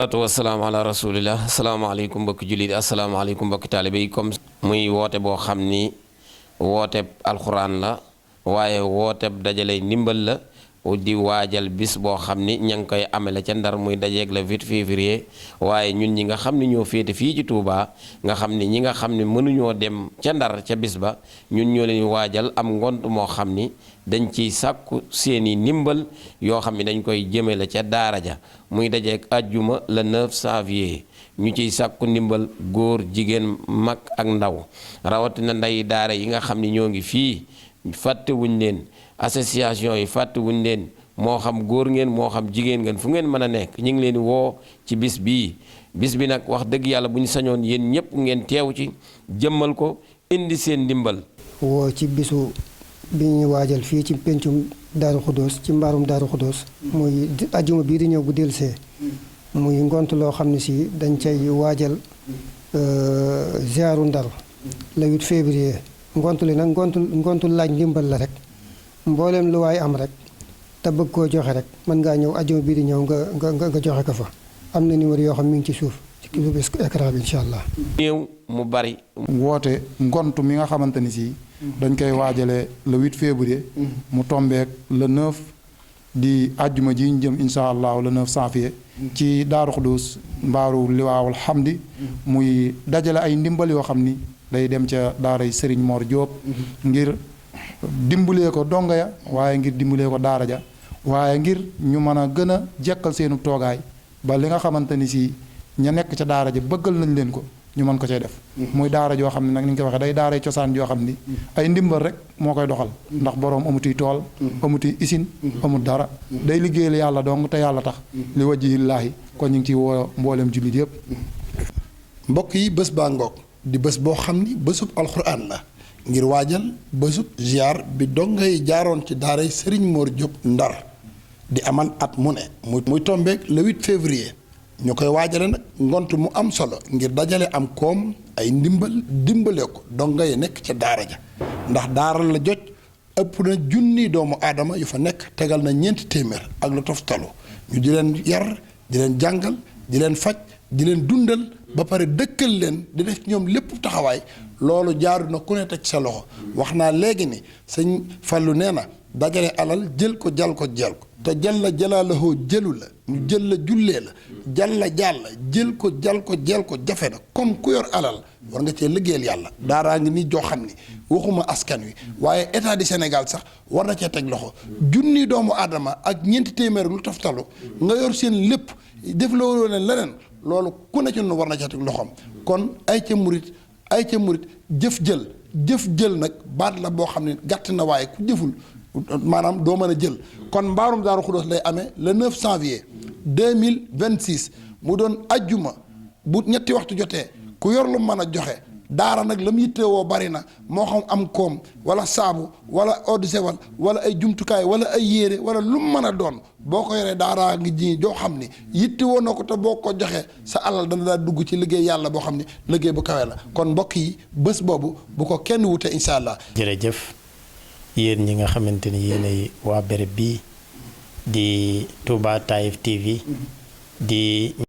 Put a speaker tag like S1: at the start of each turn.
S1: wassalaamu ala rasulillah asalaamaaleykum mbokki jullit asalaamaaleykum mbokki taalibe yi comme muy woote boo xam ni wooteb alxuraan la waaye wooteb dajale ndimbal la di waajal bis boo xam ni ña ngi koy amele ca Ndar muy dajeeg le 8 février waaye ñun ñi nga xam ni ñoo féete fii ci Touba nga xam ni ñi nga xam ni mënuñoo dem ca Ndar ca bis ba ñun ñoo leen waajal am ngont moo xam ni dañ ciy sàkku seeni ndimbal yoo xam ni dañ koy jëmale ca daara ja muy dajeeg ajjuma le 9 janvier ñu ciy sàkku ndimbal góor jigéen mag ak ndaw rawatina nday daara yi nga xam ni ñoo ngi fii fàttewuñ leen association yi fàttewuñ leen moo xam góor ngeen moo xam jigéen ngeen fu ngeen mën a nekk ñu ngi leen di woo ci bis bi nag wax dëgg yàlla bu ñu sañoon yéen ñëpp ngeen teew ci jëmmal ko indi seen ndimbal.
S2: woo ci bisu bi ñuy waajal fii ci pencum Daaru Xuddoos ci mbaarum Daaru Xuddoos muy ajuma bii di ñëw bu dellusee muy ngont loo xam ne si dañ cay waajal ziaru Ndar le 8 février ngont li nag ngontu laaj ndimbal la rek mbooleem lu waay am rek te bëgg koo joxe rek mën ngaa ñëw ajuma bii di ñëw nga joxe ko fa am na numéro yoo xam mi ngi ci suuf ci kii écran bi incha allah.
S1: néew mu bari.
S3: woote ngont mi nga xamante ni si dañ koy waajale le 8 février mu tombeek le 9 di ajjuma ji ñu jëm incha allah le 9 janvier ci Daaru Xudoos mbaaru liwaawul xamdi muy dajale ay ndimbal yoo xam ni day dem ca daaray Serigne Mor Diop ngir dimbalee ko donga ya waaye ngir dimbalee ko daara ja waaye ngir ñu mën a gën a jekkal seenu toogaay ba li nga xamante ni si ña nekk ca daara ja bëggal nañ leen ko ñu mën ko cay def muy daara joo xam ne nag ni nga ko waxee day daaray cosaan joo xam ni ay ndimbal rek moo koy doxal ndax boroom amutuy tool amutuy isin amut dara day liggéeyal yàlla dong te yàlla tax li wajhillaahi kon ñu ngi ciy woo mboolem jullit yëpp.
S4: mbokk yi bés baa ngoog di bés boo xam ni bésub alxuraan la ngir waajal bésub ziar bi dongay jaaroon ci daaray Serigne Mor Diop Ndar di amal at mu ne muy tombeek le 8 février ñu koy waajale nag ngont mu am solo ngir dajale am koom ay ndimbal dimbale ko dongay nekk ca daara ja ndax daara la jot ëpp na junni doomu aadama yu fa nekk tegal na 400 ak lu toftalu ñu di leen yar di leen jàngal di leen faj di leen dundal ba pare dëkkal leen di def ñoom lépp taxawaay loolu jaaru na ku ne teg sa loxo wax naa léegi ni sëñ Fallu nee na dajale alal jël ko jal ko te jalla jalaalahoo jëlu la ñu jël la jullee la jàll jël ko jal ko jël ko jafe na comme ku yor alal war nga cee liggéeyal yàlla daaraa ngi ni joo xam ni waxuma askan wi waaye état du Sénégal sax war na cee teg loxo junni doomu aadama ak 400 lu toftalu nga yor seen lépp def loolu leen leneen loolu ku ne ci noonu war na cee teg loxoom kon ay ca murit jëf jël nag baat la boo xam ne gàtt na waaye ku jëful maanaam doo mën a jël kon mbaarum Daaru Xudoos lay amee le 9 janvier 2026 mu doon ajjuma bu ñetti waxtu jotee ku yor lu mën a joxe daara nag la mu yittewoo bari na moo xam am koom wala saabu wala eau de javel wala ay jumtukaay wala ay yére wala lu mu mën a doon boo ko yoree daaraa ngi ji joo xam ni yittewoo na ko te boo ko joxee sa alal dana daa dugg ci liggéey yàlla boo xam ni liggéey bu kawe la kon mbokk yi bés boobu bu ko kenn wute incha allah.
S5: jërëjëf yéen ñi nga xamante ni yéenay waa béréb bii di Touba Taïf TV di